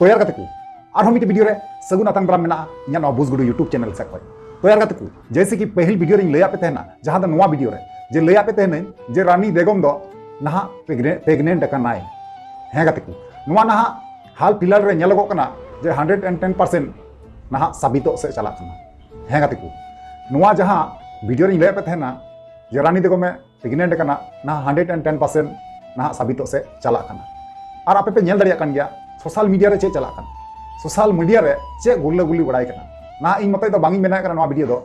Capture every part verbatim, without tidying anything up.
ᱛᱚ ᱭᱟᱨ ᱜᱟᱛᱮ ᱠᱚ, ᱟᱨᱦᱚᱸ ᱢᱤᱫᱴᱮᱱ ᱵᱷᱤᱰᱤᱭᱳ ᱨᱮ ᱥᱟᱹᱜᱩᱱ ᱟᱛᱟᱝ ᱫᱟᱨᱟᱢ ᱢᱮᱱᱟᱜᱼᱟ ᱤᱧᱟᱹᱜ ᱱᱚᱣᱟ ᱵᱩᱡᱽᱜᱩᱰᱩ YouTube ᱪᱮᱱᱮᱞ ᱥᱮᱫ ᱠᱷᱚᱱ᱾ ᱛᱚ ᱭᱟᱨ ᱜᱟᱛᱮ ᱠᱚ, ᱡᱮᱭᱥᱮ ᱠᱤ ᱯᱟᱹᱦᱤᱞ ᱵᱷᱤᱰᱤᱭᱳ ᱨᱮᱧ ᱞᱟᱹᱭᱟᱫ ᱯᱮ ᱛᱟᱦᱮᱱᱟ, ᱡᱟᱦᱟᱸ ᱫᱚ ᱱᱚᱣᱟ ᱵᱷᱤᱰᱤᱭᱳ ᱨᱮ, ᱡᱮ ᱞᱟᱹᱭᱟᱫ ᱯᱮ ᱛᱟᱦᱮᱱᱟᱹᱧ ᱡᱮ ᱨᱟᱱᱤ ᱫᱮᱜᱚᱢ ᱫᱚ ᱱᱟᱦᱟᱜ ᱯᱨᱮᱜᱱᱮ-, ᱯᱨᱮᱜᱱᱮᱱᱴ ᱟᱠᱟᱱᱟᱭ᱾ ᱦᱮᱸ ᱜᱟᱛᱮ ᱠᱚ, ᱱᱚᱣᱟ ᱱᱟᱦᱟᱜ ᱦᱟᱞ ᱯᱷᱤᱞᱟᱞ ᱨᱮ ᱧᱮᱞᱚᱜᱚᱜ ᱠᱟᱱᱟ ᱡᱮ ᱦᱟᱱᱰᱨᱮᱰ ᱮᱱᱰ ᱴᱮᱱ ᱯᱟᱨᱥᱮᱱᱴ ᱱᱟᱦᱟᱜ ᱥᱟᱵᱤᱛᱚᱜ ᱥᱮᱫ ᱪᱟᱞᱟᱜ ᱠᱟᱱᱟ᱾ ᱦᱮᱸ ᱜᱟᱛᱮ ᱠᱚ, ᱱᱚᱣᱟ ᱡᱟᱦᱟᱸ ᱵᱷᱤᱰᱤᱭᱳ ᱨᱮᱧ ᱞᱟᱹᱭᱟᱫ ᱯᱮ ᱛᱟᱦᱮᱱᱟ ᱡᱮ ᱨᱟᱱᱤ ᱫᱮᱜᱚᱢᱮ ᱯᱨᱮᱜᱱᱮᱱᱴ ᱟᱠᱟᱱᱟ, ᱱᱟᱦᱟᱜ ᱦᱟᱱᱰᱨᱮᱰ ᱮᱱᱰ ᱴᱮᱱ ᱯᱟᱨᱥᱮᱱᱴ ᱱᱟᱦᱟᱜ ᱥᱟᱵᱤᱛᱚᱜ ᱥᱮᱫ ᱪᱟᱞᱟᱜ ᱠᱟᱱᱟ᱾ ᱟᱨ ᱟᱯᱮ ᱯᱮ ᱧᱮᱞ ᱫᱟᱲᱮᱭᱟᱜ ᱠᱟᱱ ᱜᱮᱭᱟ ᱥᱳᱥᱟᱞ ᱢᱤᱰᱤᱭᱟ ᱨᱮ ᱪᱮᱫ ᱪᱟᱞᱟᱜ ᱠᱟᱱᱟ, ᱥᱳᱥᱟᱞ ᱢᱤᱰᱤᱭᱟ ᱨᱮ ᱪᱮᱫ ᱜᱩᱨᱞᱟᱹ ᱜᱩᱨᱞᱤ ᱵᱟᱲᱟᱭ ᱠᱟᱱᱟ᱾ ᱱᱟᱦᱟᱜ ᱤᱧ ᱢᱚᱛᱚᱡ ᱫᱚ ᱵᱟᱝ ᱤᱧ ᱵᱮᱱᱟᱣᱮᱫ ᱠᱟᱱᱟ ᱱᱚᱣᱟ ᱵᱷᱤᱰᱤᱭᱳ ᱫᱚ,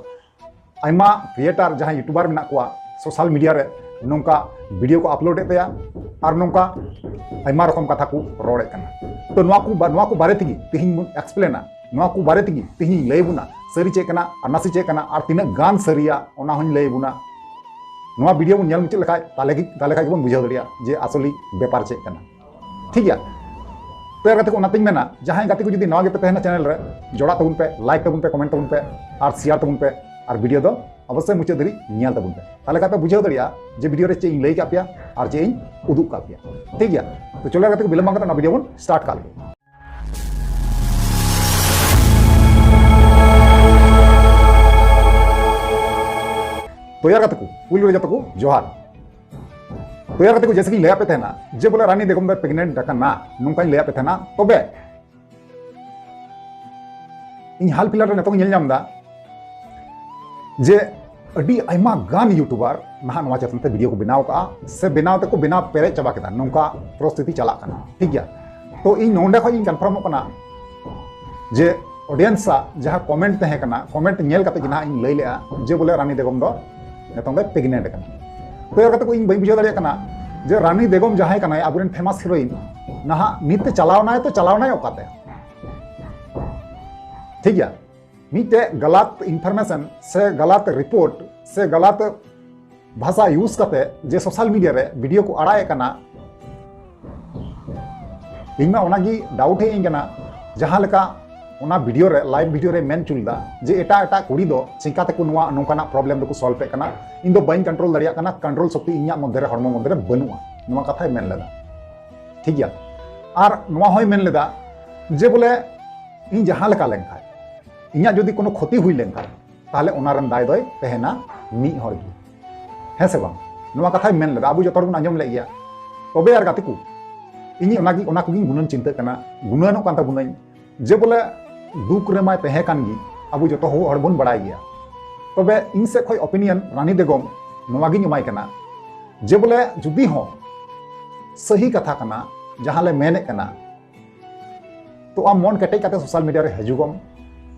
ᱟᱭᱢᱟ ᱠᱨᱤᱭᱮᱴᱟᱨ ᱡᱟᱦᱟᱸᱭ ᱭᱩᱴᱩᱵᱟᱨ ᱢᱮᱱᱟᱜ ᱠᱚᱣᱟ ᱥᱳᱥᱟᱞ ᱢᱤᱰᱤᱭᱟ ᱨᱮ ᱱᱚᱝᱠᱟ ᱵᱷᱤᱰᱤᱭᱳ ᱠᱚ ᱟᱯᱞᱳᱰ ᱮᱫ ᱛᱟᱭᱟ ᱟᱨ ᱱᱚᱝᱠᱟ ᱟᱭᱢᱟ ᱨᱚᱠᱚᱢ ᱠᱟᱛᱷᱟ ᱠᱚ ᱨᱚᱲᱮᱫ ᱠᱟᱱᱟ᱾ ᱛᱚ ᱱᱚᱣᱟ ᱠᱚ ᱵᱟ-, ᱱᱚᱣᱟ ᱠᱚ ᱵᱟᱨᱮ ᱛᱮᱜᱮ ᱛᱮᱦᱮᱧ ᱵᱚᱱ ᱮᱠᱥᱯᱞᱮᱱᱟ, ᱱᱚᱣᱟ ᱠᱚ ᱵᱟᱨᱮ ᱛᱮᱜᱮ ᱛᱮᱦᱮᱧ ᱤᱧ ᱞᱟᱹᱭ ᱟᱵᱚᱱᱟ, ᱥᱟᱹᱨᱤ ᱪᱮᱫ ᱠᱟᱱᱟ ᱟᱨ ᱱᱟᱥᱮ ᱪᱮᱫ ᱠᱟᱱᱟ ᱟᱨ ᱛᱤᱱᱟᱹᱜ ᱜᱟᱱ ᱥᱟᱹᱨᱤᱭᱟ ᱚᱱᱟ ᱦᱚᱸᱧ ᱞᱟᱹᱭ ᱟᱵᱚᱱᱟ᱾ ᱱᱚᱣᱟ ᱵᱷᱤᱰᱤᱭᱳ ᱵᱚᱱ ᱧᱮᱞ ᱢᱩᱪᱟᱹᱫ ᱞᱮᱠᱷᱟᱡ ᱛᱟᱦᱞᱮ ᱜᱮ, ᱛᱟᱦᱞᱮ ᱠᱷᱟᱡ ᱜᱮᱵᱚᱱ ᱵᱩᱡᱷᱟᱹᱣ ᱫᱟᱲᱮᱭᱟᱜᱼᱟ ᱡᱮ ᱟᱥᱚᱞᱤ ᱵᱮᱯᱟᱨ ᱪᱮᱫ ᱠᱟᱱᱟ᱾ ᱴᱷᱤᱠ ᱜᱮᱭᱟ? ᱛᱚ ᱭᱟᱨ ᱜᱟᱛᱮ ᱠᱚ, ᱚᱱᱟᱛᱤᱧ ᱢᱮᱱᱟ, ᱡᱟᱦᱟᱸᱭ ᱜᱟᱛᱮ ᱠᱚ ᱡᱩᱫᱤ ᱱᱟᱣᱟ ᱜᱮᱯᱮ ᱛᱟᱦᱮᱱᱟ ᱪᱮᱱᱮᱞ ᱨᱮ, ᱡᱚᱲᱟᱜ ᱛᱟᱵᱚᱱ ᱯᱮ, ᱞᱟᱭᱤᱠ ᱛᱟᱵᱚᱱ ᱯᱮ, ᱠᱚᱢᱮᱱᱴ ᱛᱟᱵᱚᱱ ᱯᱮ ᱟᱨ ᱥᱮᱭᱟᱨ ᱛᱟᱵᱚᱱ ᱯᱮ, ᱟᱨ ᱵᱷᱤᱰᱤᱭᱳ ᱫᱚ ᱚᱵᱚᱥᱥᱳᱭ ᱢᱩᱪᱟᱹᱫ ᱫᱷᱟᱹᱨᱤᱡ ᱧᱮᱞ ᱛᱟᱵᱚᱱ ᱯᱮ᱾ ᱛᱟᱦᱞᱮ ᱠᱷᱟᱡ ᱯᱮ ᱵᱩᱡᱷᱟᱹᱣ ᱫᱟᱲᱮᱭᱟᱜᱼᱟ ᱡᱮ ᱵᱷᱤᱰᱤᱭᱳ ᱨᱮ ᱪᱮᱫ ᱤᱧ ᱞᱟᱹᱭ ᱠᱟᱜ ᱯᱮᱭᱟ ᱟᱨ ᱪᱮᱫ ᱤᱧ ᱩᱫᱩᱜ ᱠᱟᱜ ᱯᱮᱭᱟ᱾ ᱴᱷᱤᱠ ᱜᱮᱭᱟ? ᱛᱚ ᱪᱚᱞᱚ ᱭᱟᱨ ᱜᱟᱛᱮ ᱠᱚ, ᱵᱤᱞᱚᱢ ᱵᱟᱝ ᱠᱟᱛᱮ ᱚᱱᱟ ᱵᱷᱤᱰᱤᱭᱳ ᱵᱚᱱ ᱥᱴᱟᱨᱴ ᱠᱟᱜ ᱞᱮᱜᱮ᱾ ᱛᱚ ᱭᱟᱨ ᱜᱟᱛᱮ ᱠᱚ, ᱯᱩᱭᱞᱩ ᱨᱮ ᱡᱚᱛᱚ ᱠᱚ ᱡᱚᱦᱟᱨ᱾ ᱛᱚ ᱭᱟᱨ ᱜᱟᱛᱮ ᱠᱚ, ᱡᱮᱭᱥᱮ ᱠᱤᱧ ᱞᱟᱹᱭᱟᱫ ᱯᱮ ᱛᱟᱦᱮᱱᱟ ᱡᱮ ᱵᱚᱞᱮ ᱨᱟᱱᱤ ᱵᱮᱜᱚᱢ ᱫᱚᱭ ᱯᱨᱮᱜᱱᱮᱱᱴ ᱟᱠᱟᱱᱟ, ᱱᱚᱝᱠᱟᱧ ᱞᱟᱹᱭᱟᱫ ᱯᱮ ᱛᱟᱦᱮᱱᱟ᱾ ᱛᱚᱵᱮ ᱤᱧ ᱦᱟᱞ ᱯᱷᱤᱞᱟᱞ ᱨᱮ ᱱᱤᱛᱚᱝ ᱧᱮᱞ ᱧᱟᱢ ᱮᱫᱟ ᱡᱮ ᱟᱹᱰᱤ ᱟᱭᱢᱟ ᱜᱟᱱ ᱭᱩᱴᱩᱵᱟᱨ ᱱᱟᱦᱟᱜ ᱱᱚᱣᱟ ᱪᱮᱛᱟᱱ ᱛᱮ ᱵᱷᱤᱰᱤᱭᱳ ᱠᱚ ᱵᱮᱱᱟᱣ ᱠᱟᱜᱼᱟ, ᱥᱮ ᱵᱮᱱᱟᱣ ᱛᱮᱠᱚ ᱵᱮᱱᱟᱣ ᱯᱮᱨᱮᱡ ᱪᱟᱵᱟ ᱠᱮᱫᱟ, ᱱᱚᱝᱠᱟ ᱯᱚᱨᱤᱥᱛᱷᱤᱛᱤ ᱪᱟᱞᱟᱜ ᱠᱟᱱᱟ᱾ ᱴᱷᱤᱠ ᱜᱮᱭᱟ? ᱛᱚ ᱤᱧ ᱱᱚᱰᱮ ᱠᱷᱚᱱ ᱤᱧ ᱠᱚᱱᱯᱷᱟᱨᱢᱚᱜ ᱠᱟᱱᱟ ᱡᱮ ᱚᱰᱤᱭᱮᱱᱥ ᱟᱜ ᱡᱟᱦᱟᱸ ᱠᱚᱢᱮᱱᱴ ᱛᱟᱦᱮᱸ ᱠᱟᱱᱟ, ᱠᱚᱢᱮᱱᱴ ᱧᱮᱞ ᱠᱟᱛᱮ ᱜᱮ ᱱᱟᱦᱟᱜ ᱤᱧ ᱞᱟᱹᱭ ᱞᱮᱜᱼᱟ ᱡᱮ ᱵᱚᱞᱮ ᱨᱟᱱᱤ ᱵᱮᱜᱚᱢ ᱫᱚ ᱱᱤᱛᱚᱝ ᱫᱚᱭ ᱯᱨᱮᱜᱱᱮᱱᱴ ᱠᱟᱱᱟ᱾ ᱛᱚ ᱭᱟᱨ ᱜᱟᱛᱮ ᱠᱚ, ᱤᱧ ᱵᱟᱹᱧ ᱵᱩᱡᱷᱟᱹᱣ ᱫᱟᱲᱮᱭᱟᱜ ᱠᱟᱱᱟ ᱡᱮ ᱨᱟᱱᱤ ᱵᱮᱜᱚᱢ ᱡᱟᱦᱟᱸᱭ ᱠᱟᱱᱟᱭ, ᱟᱵᱚᱨᱮᱱ ᱯᱷᱮᱢᱟᱥ ᱦᱤᱨᱳᱭᱤᱱ, ᱱᱟᱦᱟᱜ ᱱᱤᱛ ᱛᱮ ᱪᱟᱞᱟᱣ ᱱᱟᱭ ᱛᱚ ᱪᱟᱞᱟᱣ ᱱᱟᱭ ᱚᱠᱟᱛᱮ? ᱴᱷᱤᱠ ᱜᱮᱭᱟ, ᱢᱤᱫᱴᱮᱡ ᱜᱟᱞᱟᱛ ᱤᱱᱯᱷᱚᱨᱢᱮᱥᱚᱱ ᱥᱮ ᱜᱟᱞᱟᱛ ᱨᱤᱯᱳᱨᱴ ᱥᱮ ᱜᱟᱞᱟᱛ ᱵᱷᱟᱥᱟ ᱤᱭᱩᱡᱽ ᱠᱟᱛᱮ ᱡᱮ ᱥᱳᱥᱟᱞ ᱢᱤᱰᱤᱭᱟ ᱨᱮ ᱵᱷᱤᱰᱤᱭᱳ ᱠᱚ ᱟᱲᱟᱜ ᱮᱫ ᱠᱟᱱᱟ, ᱤᱧ ᱢᱟ ᱚᱱᱟᱜᱮ ᱰᱟᱣᱩᱴ ᱦᱮᱡ ᱤᱧ ᱠᱟᱱᱟ᱾ ᱡᱟᱦᱟᱸ ᱞᱮᱠᱟ ᱚᱱᱟ ᱵᱷᱤᱰᱤᱭᱳ ᱨᱮ, ᱞᱟᱭᱤᱵᱷ ᱵᱷᱤᱰᱤᱭᱳ ᱨᱮ ᱢᱮᱱ ᱦᱚᱪᱚ ᱞᱮᱫᱟ ᱡᱮ ᱮᱴᱟᱜ ᱮᱴᱟᱜ ᱠᱩᱲᱤ ᱫᱚ ᱪᱤᱠᱟ ᱛᱮᱠᱚ ᱱᱚᱣᱟ ᱱᱚᱝᱠᱟᱱᱟᱜ ᱯᱨᱚᱵᱞᱮᱢ ᱫᱚᱠᱚ ᱥᱚᱞᱵᱷ ᱮᱫ ᱠᱟᱱᱟ, ᱤᱧ ᱫᱚ ᱵᱟᱹᱧ ᱠᱚᱱᱴᱨᱳᱞ ᱫᱟᱲᱮᱭᱟᱜ ᱠᱟᱱᱟ, ᱠᱚᱱᱴᱨᱳᱞ ᱥᱚᱠᱛᱤ ᱤᱧᱟᱹᱜ ᱢᱚᱫᱽᱫᱷᱮ ᱨᱮ, ᱦᱚᱲᱢᱚ ᱢᱚᱫᱽᱫᱷᱮ ᱨᱮ ᱵᱟᱹᱱᱩᱜᱼᱟ, ᱱᱚᱣᱟ ᱠᱟᱛᱷᱟᱭ ᱢᱮᱱ ᱞᱮᱫᱟ᱾ ᱴᱷᱤᱠ ᱜᱮᱭᱟ? ᱟᱨ ᱱᱚᱣᱟ ᱦᱚᱸᱭ ᱢᱮᱱ ᱞᱮᱫᱟ ᱡᱮ ᱵᱚᱞᱮ ᱤᱧ ᱡᱟᱦᱟᱸ ᱞᱮᱠᱟ ᱞᱮᱱᱠᱷᱟᱱ, ᱤᱧᱟᱹᱜ ᱡᱩᱫᱤ ᱠᱳᱱᱳ ᱠᱷᱚᱛᱤ ᱦᱩᱭ ᱞᱮᱱᱠᱷᱟᱱ, ᱛᱟᱦᱚᱞᱮ ᱚᱱᱟ ᱨᱮᱱ ᱫᱟᱭ ᱫᱚᱭ ᱛᱟᱦᱮᱱᱟ ᱢᱤᱫ ᱦᱚᱲ ᱜᱮ, ᱦᱮᱸ ᱥᱮ ᱵᱟᱝ? ᱱᱚᱣᱟ ᱠᱟᱛᱷᱟᱭ ᱢᱮᱱ ᱞᱮᱫᱟ, ᱟᱵᱚ ᱡᱚᱛᱚ ᱦᱚᱲ ᱵᱚᱱ ᱟᱸᱡᱚᱢ ᱞᱮᱫ ᱜᱮᱭᱟ᱾ ᱛᱚᱵᱮ ᱟᱨ ᱜᱟᱛᱮ ᱠᱚ, ᱤᱧ ᱚᱱᱟᱜᱮ, ᱚᱱᱟ ᱠᱚᱜᱮᱧ ᱜᱩᱱᱟᱹᱱ ᱪᱤᱱᱛᱟᱹᱜ ᱠᱟᱱᱟ, ᱜᱩᱱᱟᱹᱱᱚᱜ ᱠᱟᱱ ᱛᱟᱵᱚᱱᱟᱹᱧ, ᱡᱮ ᱵᱚᱞᱮ ᱫᱩᱠ ᱨᱮᱢᱟᱭ ᱛᱟᱦᱮᱸ ᱠᱟᱱ ᱜᱮ, ᱟᱵᱚ ᱡᱚᱛᱚ ᱦᱚᱲ ᱵᱚᱱ ᱵᱟᱲᱟᱭ ᱜᱮᱭᱟ᱾ ᱛᱚᱵᱮ ᱤᱧ ᱥᱮᱫ ᱠᱷᱚᱱ opinion ᱨᱟᱱᱤ ᱵᱮᱜᱚᱢ ᱱᱚᱣᱟ ᱜᱤᱧ ᱮᱢᱟᱭ ᱠᱟᱱᱟ, ᱡᱮ ᱵᱚᱞᱮ ᱡᱩᱫᱤ ᱦᱚᱸ ᱥᱟᱹᱦᱤ ᱠᱟᱛᱷᱟ ᱠᱟᱱᱟ, ᱡᱟᱦᱟᱸ ᱞᱮ ᱢᱮᱱᱮᱫ ᱠᱟᱱᱟ, ᱛᱚ ᱟᱢ ᱢᱚᱱ ᱠᱮᱴᱮᱡ ᱠᱟᱛᱮ social media ᱨᱮ ᱦᱤᱡᱩᱜᱚᱜ ᱢᱮ᱾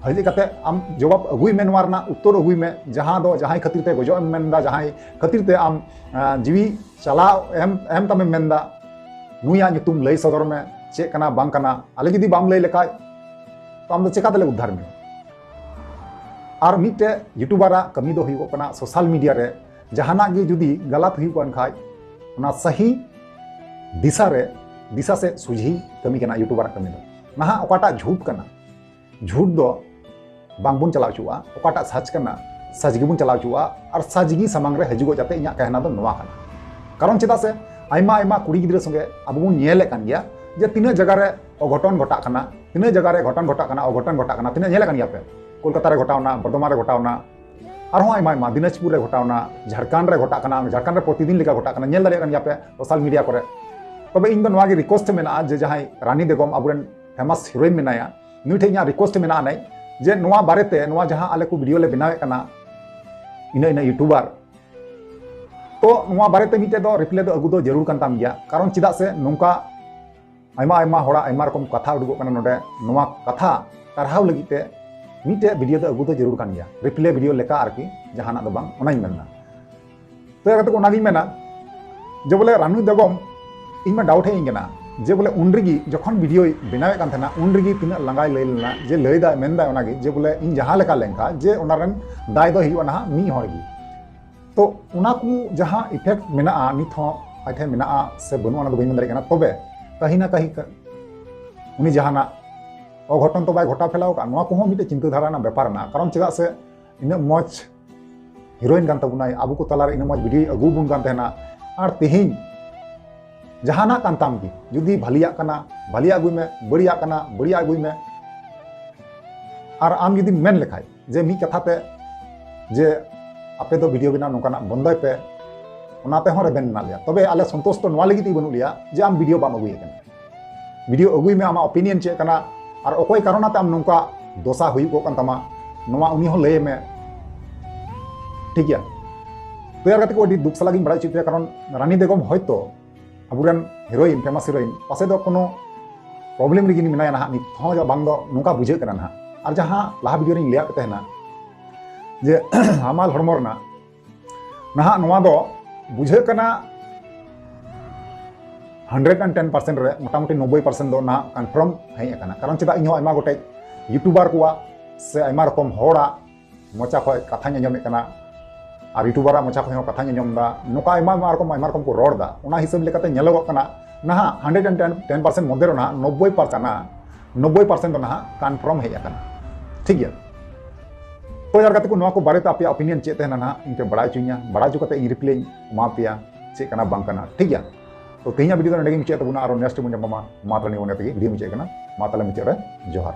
ᱦᱮᱡ ᱠᱟᱛᱮ ᱟᱢ ᱡᱚᱵᱟᱵ ᱟᱹᱜᱩᱭ ᱢᱮ, ᱱᱚᱣᱟ ᱨᱮᱱᱟᱜ ᱩᱛᱛᱚᱨ ᱟᱹᱜᱩᱭ ᱢᱮ, ᱡᱟᱦᱟᱸ ᱫᱚ ᱡᱟᱦᱟᱸᱭ ᱠᱷᱟᱹᱛᱤᱨ ᱛᱮ ᱜᱚᱡᱚᱜ ᱮᱢ ᱢᱮᱱᱫᱟ, ᱡᱟᱦᱟᱸᱭ ᱠᱷᱟᱹᱛᱤᱨ ᱛᱮ ᱟᱢ, ᱟᱸ, ᱡᱤᱣᱤ ᱪᱟᱞᱟᱣ ᱮᱢ, ᱮᱢ ᱛᱟᱢᱮᱢ ᱢᱮᱱᱫᱟ, ᱱᱩᱭᱟᱜ ᱧᱩᱛᱩᱢ ᱞᱟᱹᱭ ᱥᱚᱫᱚᱨ ᱢᱮ, ᱪᱮᱫ ᱠᱟᱱᱟ ᱵᱟᱝ ᱠᱟᱱᱟ᱾ ᱟᱞᱮ ᱡᱩᱫᱤ ᱵᱟᱢ ᱞᱟᱹᱭ ᱞᱮᱠᱷᱟᱡ, ᱛᱚ ᱟᱢ ᱫᱚ ᱪᱮᱠᱟ ᱛᱮᱞᱮ ᱩᱫᱽᱫᱷᱟᱨ ᱢᱮᱭᱟ? ᱟᱨ ᱢᱤᱫᱴᱮᱡ YouTuber ᱟᱜ ᱠᱟᱹᱢᱤ ᱫᱚ ᱦᱩᱭᱩᱜᱚᱜ ᱠᱟᱱᱟ social media ᱨᱮ ᱡᱟᱦᱟᱱᱟᱜ ᱜᱮ ᱡᱩᱫᱤ ᱜᱟᱞᱟᱛ ᱦᱩᱭᱩᱜ ᱠᱟᱱ ᱠᱷᱟᱡ, ᱚᱱᱟ ᱥᱟᱹᱦᱤ ᱫᱤᱥᱟ ᱨᱮ, ᱫᱤᱥᱟ ᱥᱮᱫ ᱥᱚᱡᱷᱮ ᱠᱟᱹᱢᱤ ᱠᱟᱱᱟ YouTuber ᱟᱜ ᱠᱟᱹᱢᱤ ᱫᱚ᱾ ᱱᱟᱦᱟᱜ ᱚᱠᱟᱴᱟᱜ ᱡᱷᱩᱴ ᱠᱟᱱᱟ, ᱡᱷᱩᱴ ᱫᱚ ᱵᱟᱝᱵᱚᱱ ᱪᱟᱞᱟᱣ ᱦᱚᱪᱚᱣᱟᱜᱼᱟ, ᱚᱠᱟᱴᱟᱜ ᱥᱟᱪ ᱠᱟᱱᱟ, ᱥᱟᱪ ᱜᱮᱵᱚᱱ ᱪᱟᱞᱟᱣ ᱦᱚᱪᱚᱣᱟᱜᱼᱟ᱾ ᱟᱨ ᱥᱟᱪ ᱜᱮ ᱥᱟᱢᱟᱝ ᱨᱮ ᱦᱤᱡᱩᱜᱚᱜ, ᱡᱟᱛᱮ ᱤᱧᱟᱹᱜ ᱠᱟᱦᱱᱟ ᱫᱚ ᱱᱚᱣᱟ ᱠᱟᱱᱟ᱾ ᱠᱟᱨᱚᱱ ᱪᱮᱫᱟᱜ ᱥᱮ ᱟᱭᱢᱟ ᱟᱭᱢᱟ ᱠᱩᱲᱤ ᱜᱤᱫᱽᱨᱟᱹ ᱥᱚᱸᱜᱮ ᱟᱵᱚ ᱵᱚᱱ ᱧᱮᱞᱮᱫ ᱠᱟᱱ ᱜᱮᱭᱟ ᱡᱮ ᱛᱤᱱᱟᱹᱜ ᱡᱟᱭᱜᱟ ᱨᱮ ᱚᱜᱷᱚᱴᱚᱱ ᱜᱷᱚᱴᱟᱜ ᱠᱟᱱᱟ, ᱛᱤᱱᱟᱹᱜ ᱡᱟᱭᱜᱟ ᱨᱮ ᱜᱷᱚᱴᱚᱱ ᱜᱷᱚᱴᱟᱜ ᱠᱟᱱᱟ, ᱚᱜᱷᱚᱴᱚᱱ ᱜᱷᱚᱴᱟᱜ ᱠᱟᱱᱟ, ᱛᱤᱱᱟᱹᱜ ᱧᱮᱞᱮᱫ ᱠᱟᱱ ᱜᱮᱭᱟ ᱯᱮ? ᱠᱳᱞᱠᱟᱛᱟ ᱨᱮ ᱜᱷᱚᱴᱟᱣᱱᱟ, ᱵᱚᱨᱫᱷᱚᱢᱟᱱ ᱨᱮ ᱜᱷᱚᱴᱟᱣᱱᱟ, ᱟᱨᱦᱚᱸ ᱟᱭᱢᱟ ᱟᱭᱢᱟ, ᱫᱤᱱᱟᱡᱽᱯᱩᱨ ᱨᱮ ᱜᱷᱚᱴᱟᱣᱱᱟ, ᱡᱷᱟᱲᱠᱷᱚᱸᱰ ᱨᱮ ᱜᱷᱚᱴᱟᱜ ᱠᱟᱱᱟ, ᱡᱷᱟᱲᱠᱷᱚᱸᱰ ᱨᱮ ᱯᱨᱚᱛᱤᱫᱤᱱ ᱞᱮᱠᱟ ᱜᱷᱚᱴᱟᱜ ᱠᱟᱱᱟ, ᱧᱮᱞ ᱫᱟᱲᱮᱭᱟᱜ ᱠᱟᱱ ᱜᱮᱭᱟ ᱯᱮ social media ᱠᱚᱨᱮ᱾ ᱛᱚᱵᱮ ᱤᱧ ᱫᱚ ᱱᱚᱣᱟ ᱜᱮ request ᱢᱮᱱᱟᱜᱼᱟ ᱡᱮ ᱡᱟᱦᱟᱸᱭ ᱨᱟᱱᱤ ᱵᱮᱜᱚᱢ ᱟᱵᱚᱨᱮᱱ famous heroine ᱢᱮᱱᱟᱭᱟ, ᱱᱩᱭ ᱴᱷᱮᱱ ᱤᱧᱟᱹᱜ request ᱢᱮᱱᱟᱜᱼᱟ ᱱᱟᱭ, ᱡᱮ ᱱᱚᱣᱟ ᱵᱟᱨᱮᱛᱮ, ᱱᱚᱣᱟ ᱡᱟᱦᱟᱸ ᱟᱞᱮ ᱠᱚ video ᱞᱮ ᱵᱮᱱᱟᱣᱮᱫ ᱠᱟᱱᱟ, ᱤᱱᱟᱹ ᱤᱱᱟᱹ YouTuber, ᱛᱚ ᱱᱚᱣᱟ ᱵᱟᱨᱮᱛᱮ ᱢᱤᱫᱴᱮᱡ ᱫᱚ reply ᱫᱚ ᱟᱹᱜᱩ ᱫᱚ ᱡᱟᱹᱨᱩᱲ ᱠᱟᱱ ᱛᱟᱢ ᱜᱮᱭᱟ᱾ ᱠᱟᱨᱚᱱ ᱪᱮᱫᱟᱜ ᱥᱮ ᱱᱚᱝᱠᱟ ᱟᱭᱢᱟ ᱟᱭᱢᱟ ᱦᱚᱲᱟᱜ ᱟᱭᱢᱟ ᱨᱚᱠᱚᱢ ᱠᱟᱛᱷᱟ ᱩᱰᱩᱠᱚᱜ ᱠᱟᱱᱟ ᱱᱚᱰᱮ, ᱱᱚᱣᱟ ᱠᱟᱛᱷᱟ ᱴᱟᱨᱦᱟᱣ ᱞᱟᱹᱜᱤᱫ ᱛᱮ ᱢᱤᱫᱴᱮᱡ video ᱫᱚ ᱟᱹᱜᱩ ᱫᱚ ᱡᱟᱹᱨᱩᱲ ᱠᱟᱱ ᱜᱮᱭᱟ, reply video ᱞᱮᱠᱟ ᱟᱨᱠᱤ, ᱡᱟᱦᱟᱱᱟᱜ ᱫᱚ ᱵᱟᱝ, ᱚᱱᱟᱧ ᱢᱮᱱᱫᱟ᱾ ᱛᱚ ᱠᱟᱛᱮ ᱚᱱᱟᱜᱤᱧ ᱢᱮᱱᱟ ᱡᱮ ᱵᱚᱞᱮ ᱨᱟᱱᱩ ᱵᱮᱜᱚᱢ, ᱤᱧ ᱢᱟ doubt ᱦᱮᱡ ᱤᱧ ᱠᱟᱱᱟ ᱡᱮ ᱵᱚᱞᱮ ᱩᱱ ᱨᱮᱜᱮ ᱡᱚᱠᱷᱚᱱ videoᱭ ᱵᱮᱱᱟᱣᱮᱫ ᱠᱟᱱ ᱛᱟᱦᱮᱱᱟ, ᱩᱱ ᱨᱮᱜᱮ ᱛᱤᱱᱟᱹᱜ ᱞᱟᱸᱜᱟᱭ ᱞᱟᱹᱭ ᱞᱮᱱᱟ, ᱡᱮ ᱞᱟᱹᱭᱫᱟᱭ, ᱢᱮᱱᱫᱟᱭ ᱚᱱᱟᱜᱮ ᱡᱮ ᱵᱚᱞᱮ ᱤᱧ ᱡᱟᱦᱟᱸ ᱞᱮᱠᱟ ᱞᱮᱱᱠᱷᱟᱱ ᱡᱮ ᱚᱱᱟ ᱨᱮᱱ ᱫᱟᱭ ᱫᱚ ᱦᱩᱭᱩᱜᱼᱟ ᱱᱟᱦᱟᱜ ᱢᱤᱫ ᱦᱚᱲ ᱜᱮ᱾ ᱛᱚ ᱚᱱᱟ ᱠᱚ ᱡᱟᱦᱟᱸ effect ᱢᱮᱱᱟᱜᱼᱟ, ᱱᱤᱛ ᱦᱚᱸ ᱟᱡ ᱴᱷᱮᱱ ᱢᱮᱱᱟᱜᱼᱟ ᱥᱮ ᱵᱟᱹᱱᱩᱜᱼᱟ, ᱚᱱᱟ ᱫᱚ ᱵᱟᱹᱧ ᱢᱮᱱ ᱫᱟᱲᱮᱭᱟᱜ ᱠᱟᱱᱟ᱾ ᱛᱚᱵᱮ ᱠᱟᱹᱦᱤ ᱱᱟ ᱠᱟᱹᱦᱤ ᱠᱟ-, ᱩᱱᱤ ᱡᱟᱦᱟᱱᱟᱜ ᱚᱜᱷᱚᱴᱚᱱ ᱛᱚ ᱵᱟᱭ ᱜᱷᱚᱴᱟᱣ ᱯᱷᱮᱞᱟᱣ ᱟᱠᱟᱫ, ᱱᱚᱣᱟ ᱠᱚᱦᱚᱸ ᱢᱤᱫᱴᱮᱡ ᱪᱤᱱᱛᱟᱹ ᱫᱷᱟᱨᱟ ᱨᱮᱱᱟᱜ ᱵᱮᱯᱟᱨ ᱢᱮᱱᱟᱜᱼᱟ᱾ ᱠᱟᱨᱚᱱ ᱪᱮᱫᱟᱜ ᱥᱮ ᱤᱱᱟᱹᱜ ᱢᱚᱡᱽ heroine ᱠᱟᱱ ᱛᱟᱵᱚᱱᱟᱭ, ᱟᱵᱚ ᱠᱚ ᱛᱟᱞᱟᱨᱮ ᱤᱱᱟᱹᱜ ᱢᱚᱡᱽ videoᱭ ᱟᱹᱜᱩ ᱟᱵᱚᱱ ᱠᱟᱱ ᱛᱟᱦᱮᱱᱟ, ᱟᱨ ᱛᱮᱦᱮᱧ ᱡᱟᱦᱟᱱᱟᱜ ᱠᱟᱱ ᱛᱟᱢ ᱜᱮ, ᱡᱩᱫᱤ ᱵᱷᱟᱹᱞᱤᱭᱟᱜ ᱠᱟᱱᱟ, ᱵᱷᱟᱹᱞᱤᱭᱟᱜ ᱟᱹᱜᱩᱭ ᱢᱮ, ᱵᱟᱹᱲᱤᱡᱟᱜ ᱠᱟᱱᱟ, ᱵᱟᱹᱲᱤᱡᱟᱜ ᱟᱹᱜᱩᱭ ᱢᱮ᱾ ᱟᱨ ᱟᱢ ᱡᱩᱫᱤᱢ ᱢᱮᱱ ᱞᱮᱠᱷᱟᱡ ᱡᱮ ᱢᱤᱫ ᱠᱟᱛᱷᱟ ᱛᱮ ᱡᱮ ᱟᱯᱮ ᱫᱚ ᱵᱷᱤᱰᱤᱭᱳ ᱵᱮᱱᱟᱣ ᱱᱚᱝᱠᱟᱱᱟᱜ ᱵᱚᱱᱫᱚᱭ ᱯᱮ, ᱚᱱᱟ ᱛᱮᱦᱚᱸ ᱨᱮᱵᱮᱱ ᱢᱮᱱᱟᱜ ᱞᱮᱭᱟ᱾ ᱛᱚᱵᱮ ᱟᱞᱮ ᱥᱚᱱᱛᱩᱥᱴ ᱫᱚ ᱱᱚᱣᱟ ᱞᱟᱹᱜᱤᱫ ᱛᱮᱜᱮ ᱵᱟᱹᱱᱩᱜ ᱞᱮᱭᱟ ᱡᱮ ᱟᱢ ᱵᱷᱤᱰᱤᱭᱳ ᱵᱟᱢ ᱟᱹᱜᱩᱭᱮᱫ ᱠᱟᱱᱟ᱾ ᱵᱷᱤᱰᱤᱭᱳ ᱟᱹᱜᱩᱭ ᱢᱮ, ᱟᱢᱟᱜ ᱚᱯᱤᱱᱤᱭᱚᱱ ᱪᱮᱫ ᱠᱟᱱᱟ ᱟᱨ ᱚᱠᱚᱭ ᱠᱟᱨᱚᱱᱟᱛᱮ ᱟᱢ ᱱᱚᱝᱠᱟ ᱫᱚᱥᱟ ᱦᱩᱭᱩᱜ ᱠᱟᱱ ᱛᱟᱢᱟ, ᱱᱚᱣᱟ ᱩᱱᱤ ᱦᱚᱸ ᱞᱟᱹᱭ ᱢᱮ᱾ ᱴᱷᱤᱠ ᱜᱮᱭᱟ? ᱛᱚ ᱭᱟᱨ ᱜᱟᱛᱮ ᱠᱚ, ᱟᱹᱰᱤ ᱫᱩᱠ ᱥᱟᱞᱟᱜ ᱜᱤᱧ ᱵᱟᱲᱟᱭ ᱦᱚᱪᱚᱭᱮᱫ ᱯᱮᱭᱟ, ᱠᱟᱨᱚᱱ ᱨᱟᱱᱤ ᱵᱮᱜᱚᱢ ᱦᱚᱭᱛᱳ ᱟᱵᱚᱨᱮᱱ ᱦᱤᱨᱳᱭᱤᱱ, ᱯᱷᱮᱢᱟᱥ ᱦᱤᱨᱳᱭᱤᱱ, ᱯᱟᱥᱮ ᱫᱚ ᱠᱳᱱᱳ ᱯᱨᱚᱵᱞᱮᱢ ᱨᱮᱜᱮ ᱢᱮᱱᱟᱭᱟ ᱱᱟᱦᱟᱜ ᱱᱤᱛ ᱦᱚᱸ, ᱵᱟᱝ ᱫᱚ ᱱᱚᱝᱠᱟ ᱵᱩᱡᱷᱟᱹᱜ ᱠᱟᱱᱟ ᱱᱟᱦᱟᱜ᱾ ᱟᱨ ᱡᱟᱦᱟᱸ ᱞᱟᱦᱟ ᱵᱷᱤᱰᱤᱭᱳ ᱨᱤᱧ ᱞᱟᱹᱭᱟᱫ ᱯᱮ ᱛᱟᱦᱮᱱᱟ ᱡᱮ ᱦᱟᱢᱟᱞ ᱦᱚᱲᱢᱚ ᱨᱮᱱᱟᱜ, ᱱᱟᱦᱟᱜ ᱱᱚᱣᱟ ᱫᱚ ᱵᱩᱡᱷᱟᱹᱜ ᱠᱟᱱᱟ ᱦᱟᱱᱰᱨᱮᱰ ᱮᱱᱰ ᱴᱮᱱ ᱯᱟᱨᱥᱮᱱᱴ ᱨᱮ ᱢᱚᱴᱟᱢᱩᱴᱤ ᱱᱚᱵᱵᱳᱭ ᱯᱟᱨᱥᱮᱱᱴ ᱫᱚ ᱱᱟᱦᱟᱜ ᱠᱚᱱᱯᱷᱟᱨᱢ ᱦᱮᱡ ᱟᱠᱟᱱᱟ᱾ ᱠᱟᱨᱚᱱ ᱪᱮᱫᱟᱜ, ᱤᱧ ᱦᱚᱸ ᱟᱭᱢᱟ ᱜᱚᱴᱮᱡ ᱭᱩᱴᱩᱵᱟᱨ ᱠᱚᱣᱟᱜ ᱥᱮ ᱟᱭᱢᱟ ᱨᱚᱠᱚᱢ ᱦᱚᱲᱟᱜ ᱢᱚᱪᱟ ᱠᱷᱚᱱ ᱠᱟᱛᱷᱟᱧ ᱟᱸᱡᱚᱢᱮᱫ ᱠᱟᱱᱟ, ᱟᱨ ᱭᱩᱴᱩᱵᱟᱨᱟᱜ ᱢᱚᱪᱟ ᱠᱷᱚᱱ ᱦᱚᱸ ᱠᱟᱛᱷᱟᱧ ᱟᱸᱡᱚᱢ ᱮᱫᱟ, ᱱᱚᱝᱠᱟ ᱟᱭᱢᱟ ᱟᱭᱢᱟ ᱨᱚᱠᱚᱢ, ᱟᱭᱢᱟ ᱨᱚᱠᱚᱢ ᱠᱚ ᱨᱚᱲ ᱮᱫᱟ᱾ ᱚᱱᱟ ᱦᱤᱥᱟᱹᱵ ᱞᱮᱠᱟᱛᱮ ᱧᱮᱞᱚᱜᱚᱜ ᱠᱟᱱᱟ, ᱱᱟᱦᱟᱜ ᱦᱟᱱᱰᱨᱮᱰ ᱮᱱᱰ ᱴᱮᱱ ᱯᱟᱨᱥᱮᱱᱴ ᱢᱚᱫᱽᱫᱷᱮ ᱨᱮ ᱱᱟᱦᱟᱜ ᱱᱚᱵᱵᱳᱭ ᱯᱟᱨᱥᱮᱱᱴ ᱠᱟᱱᱟ, ᱱᱚᱵᱵᱳᱭ ᱯᱟᱨᱥᱮᱱᱴ ᱫᱚ ᱱᱟᱦᱟᱜ ᱠᱚᱱᱯᱷᱟᱨᱢ ᱦᱮᱡ ᱟᱠᱟᱱᱟ᱾ ᱴᱷᱤᱠ ᱜᱮᱭᱟ? ᱛᱚ ᱭᱟᱨ ᱜᱟᱛᱮ ᱠᱚ, ᱱᱚᱣᱟ ᱠᱚ ᱵᱟᱨᱮᱛᱮ ᱟᱯᱮᱭᱟᱜ ᱚᱯᱤᱱᱤᱭᱚᱱ ᱪᱮᱫ ᱛᱟᱦᱮᱱᱟ ᱱᱟᱦᱟᱜ, ᱤᱧ ᱯᱮ ᱵᱟᱲᱟᱭ ᱦᱚᱪᱚᱧᱟ, ᱵᱟᱲᱟᱭ ᱦᱚᱪᱚ ᱠᱟᱛᱮ ᱤᱧ ᱨᱤᱯᱞᱟᱭ ᱤᱧ ᱮᱢᱟ ᱯᱮᱭᱟ, ᱪᱮᱫ ᱠᱟᱱᱟ ᱵᱟᱝ ᱠᱟᱱᱟ᱾ ᱴᱷᱤᱠ ᱜᱮᱭᱟ? ᱛᱚ ᱛᱮᱦᱮᱧᱟᱜ ᱵᱷᱤᱰᱤᱭᱳ ᱫᱚ ᱱᱚᱰᱮ ᱜᱮ ᱢᱩᱪᱟᱹᱫ ᱛᱟᱵᱚᱱᱟ, ᱟᱨᱚ ᱱᱮᱠᱥᱴ ᱵᱚᱱ ᱧᱟᱯᱟᱢᱟ᱾ ᱢᱟ ᱛᱟᱦᱞᱮ ᱱᱤᱭᱟᱹ ᱛᱮᱜᱮ ᱵᱷᱤᱰᱤᱭᱳ ᱢᱩᱪᱟᱹᱫ ᱠᱟᱱᱟ᱾ ᱢᱟ ᱛᱟᱦᱞᱮ ᱢᱩᱪᱟᱹᱫ ᱨᱮ ᱡᱚᱦᱟᱨ᱾